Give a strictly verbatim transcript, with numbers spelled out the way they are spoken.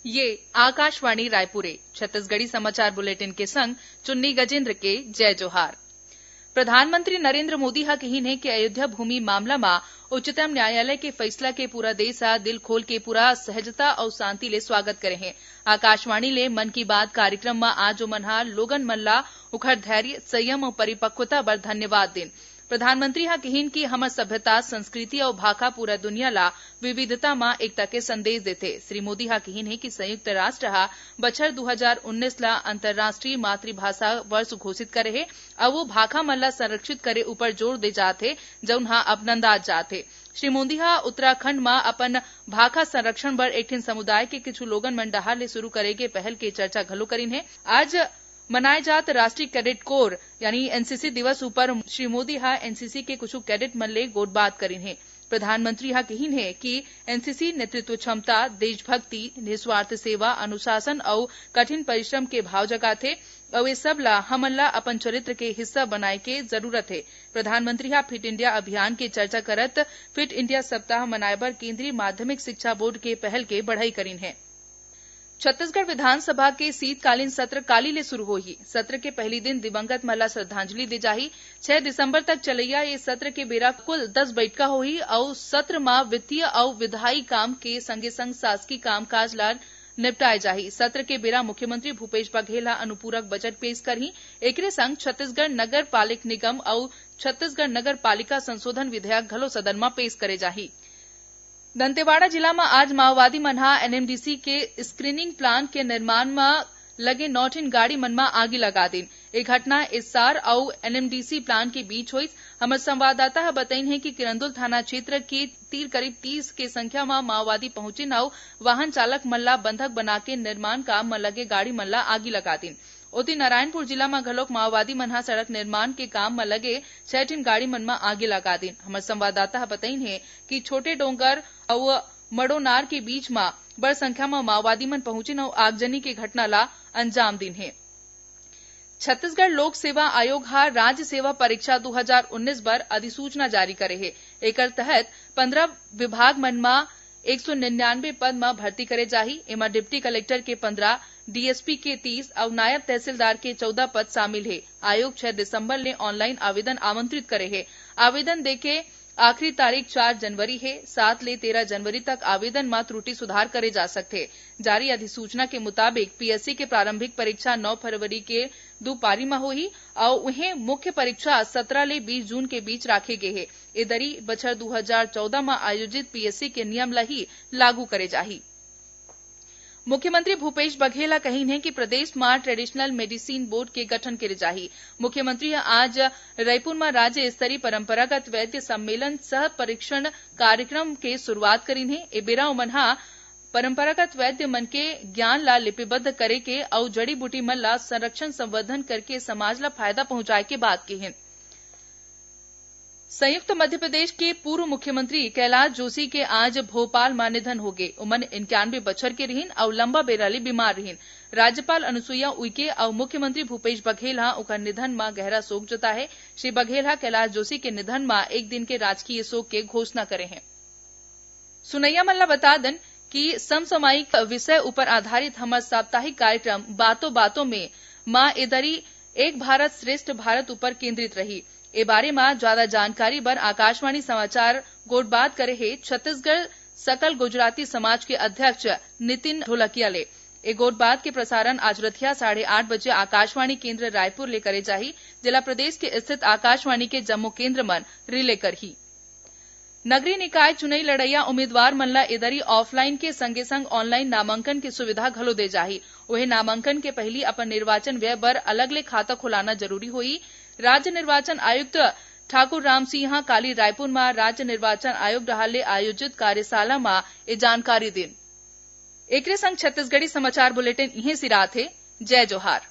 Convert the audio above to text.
ये आकाशवाणी रायपुर ए। छत्तीसगढ़ी समाचार बुलेटिन के संग चुन्नी गजेंद्र के जय जोहार। प्रधानमंत्री नरेंद्र मोदी ह कहिन हे कि अयोध्या भूमि मामला म उच्चतम न्यायालय के फैसला के पूरा देश ह दिल खोल के पूरा सहजता अउ शांति ले स्वागत करे हे। आकाशवाणी ले मन की बात कार्यक्रम म आज ओमन ह लोगन मन ला उखर धैर्य, संयम अउ परिपक्वता बर धन्यवाद दिन। प्रधानमंत्री ह कहिन कि हमर सभ्यता, संस्कृति अउ भाखा पूरा दुनिया ला विविधता म एकता के संदेश देथे। श्री मोदी ह कहिन हे कि संयुक्त राष्ट्र ह बछर दू हजार उन्नीस ला अंतर्राष्ट्रीय मातृभाषा वर्ष घोषित करे हे अउ वो भाखा मन ला संरक्षित करे ऊपर जोर दे जात हे, जउन ह अपनंदात जात हे। श्री मोदी ह उत्तराखंड म अपन भाखा संरक्षण बर एक ठिन समुदाय के किछु लोगन मन डहार ले शुरू करे गे पहल के चर्चा घलो करिन हे। आज मनाए जात राष्ट्रीय कैडेट कोर यानी एनसीसी दिवस ऊपर श्री मोदी ह एनसीसी के कुछु कैडेट मन ले गोठबात करिन हे। प्रधानमंत्री ह कहिन हे कि एनसीसी नेतृत्व क्षमता, देशभक्ति, निस्वार्थ सेवा, अनुशासन अउ कठिन परिश्रम के भाव जगाथे अउ ए सब ला हमन ला अपन चरित्र के हिस्सा बनाए के जरूरत हे। प्रधानमंत्री ह फिट इंडिया अभियान के चर्चा करत फिट इंडिया सप्ताह मनाए बर केंद्रीय माध्यमिक शिक्षा बोर्ड के पहल के बढ़ई करिन हे। छत्तीसगढ़ विधानसभा के शीतकालीन सत्र काली ले शुरू होही। सत्र के पहली दिन दिवंगत मन ला श्रद्धांजलि दे जाही। छह दिसंबर तक चलैया ये सत्र के बेरा कुल दस बैठका होही अउ सत्र म वित्तीय अउ विधायी काम के संगे संग शासकीय कामकाज ला निपटाए जाही। सत्र के बेरा मुख्यमंत्री भूपेश बघेल ह अनुपूरक बजट पेश करही। एकरे संग छत्तीसगढ़ नगर पालिक निगम अउ छत्तीसगढ़ नगर पालिका संशोधन विधेयक घलो सदन म पेश करे जाही। दंतेवाड़ा जिला म आज माओवादी मन ह एनएमडीसी के स्क्रीनिंग प्लांट के निर्माण म लगे नौ ठिन गाड़ी मन म आगी लगा दिन। ए घटना एसआर अउ एनएमडीसी प्लांट के बीच होइस। हमर संवाददाता ह बतइन हे कि किरंदुल थाना क्षेत्र के तीर करीब तीस के संख्या म माओवादी पहुंचिन अउ वाहन चालक मन ला बंधक बनाके निर्माण काम म लगे गाड़ी मन ला आगी लगा दिन। ओती नारायणपुर जिला म घलोक माओवादी मन ह सड़क निर्माण के काम म लगे छह ठिन गाड़ी मन म आगी लगा दिन। हमर संवाददाता ह बतइन हे कि छोटे डोंगर अउ मड़ोनार के बीच म बड़ संख्या म माओवादी मन पहुंचिन अउ आगजनी के घटना ला अंजाम दिन हे। छत्तीसगढ़ लोक सेवा आयोग ह राज्य सेवा परीक्षा दू हजार उन्नीस बर अधिसूचना जारी करे हे। एकर तहत पंद्रह विभाग मन म एक सौ निन्यानवे पद म भर्ती करे जाही। एमा डिप्टी कलेक्टर के पंद्रह, डीएसपी के तीस अउ नायब तहसीलदार के चौदह पद शामिल हे। आयोग छह दिसंबर ले ऑनलाइन आवेदन आमंत्रित करे हे। आवेदन देके आखिरी तारीख चार जनवरी हे। सात ले तेरह जनवरी तक आवेदन म त्रुटि सुधार करे जा सकथे। जारी अधिसूचना के मुताबिक पीएससी के प्रारंभिक परीक्षा नौ फरवरी के दू पारी म होही अउ उहें मुख्य परीक्षा सत्रह ले बीस जून के बीच राखे गे हे। ए दरी बछर दू हजार चौदह म आयोजित पीएससी के नियम ल ही लागू करे जाही। मुख्यमंत्री भूपेश बघेल ह कहिन हे कि प्रदेश म ट्रेडिशनल मेडिसिन बोर्ड के गठन करे जाही। मुख्यमंत्री ह आज रायपुर म राज्य स्तरीय परंपरागत वैद्य सम्मेलन सह परीक्षण कार्यक्रम के शुरुआत करिन हे। ए बेरा ओमन ह परंपरागत वैद्य मन के ज्ञान ला लिपिबद्ध करे के अउ जड़ी बूटी मन ला संरक्षण संवर्धन करके समाज ला फायदा पहुंचाए के बात कहिन। संयुक्त मध्य प्रदेश के पूर्व मुख्यमंत्री कैलाश जोशी के आज भोपाल म निधन होगे। उमन इक्यानवे बछर के रिहिन अउ लंबा बेरा ले बीमार रिहिन। राज्यपाल अनुसुईया उइके अउ मुख्यमंत्री भूपेश बघेल ह उंकर निधन म गहरा शोक जताए हे। श्री बघेल ह कैलाश जोशी के निधन म एक दिन के राजकीय शोक के घोषणा करे हे। सुनइया मन ल बता देन कि समसामयिक विषय ऊपर आधारित हमर साप्ताहिक कार्यक्रम बातों बातों में मां ए दरी एक भारत श्रेष्ठ भारत ऊपर केंद्रित रही। ए बारे म ज्यादा जानकारी बर आकाशवाणी समाचार गोठबात करे हे छत्तीसगढ़ सकल गुजराती समाज के अध्यक्ष नितिन ढोलकिया ले। ए गोठबात के प्रसारण आज रथिया साढ़े आठ बजे आकाशवाणी केंद्र रायपुर ले करे जाही, जेला प्रदेश के स्थित आकाशवाणी के जम्मो केंद्र मन रिले करही। नगरीय निकाय चुनई लड़इया उम्मीदवार मन ल ए दरी ऑफलाइन के संगे संग ऑनलाइन नामांकन के सुविधा घलो दे जाही। उहे नामांकन के पहिली अपन निर्वाचन व्यय बर अलग ले खाता खोलाना जरूरी होही। राज्य निर्वाचन आयुक्त ठाकुर राम सिंह ह काली रायपुर म राज्य निर्वाचन आयोग डहार ले आयोजित कार्यशाला म ए जानकारी दिन। एकरे संग छत्तीसगढ़ी समाचार बुलेटिन इहें सिरात हे। जय जोहार।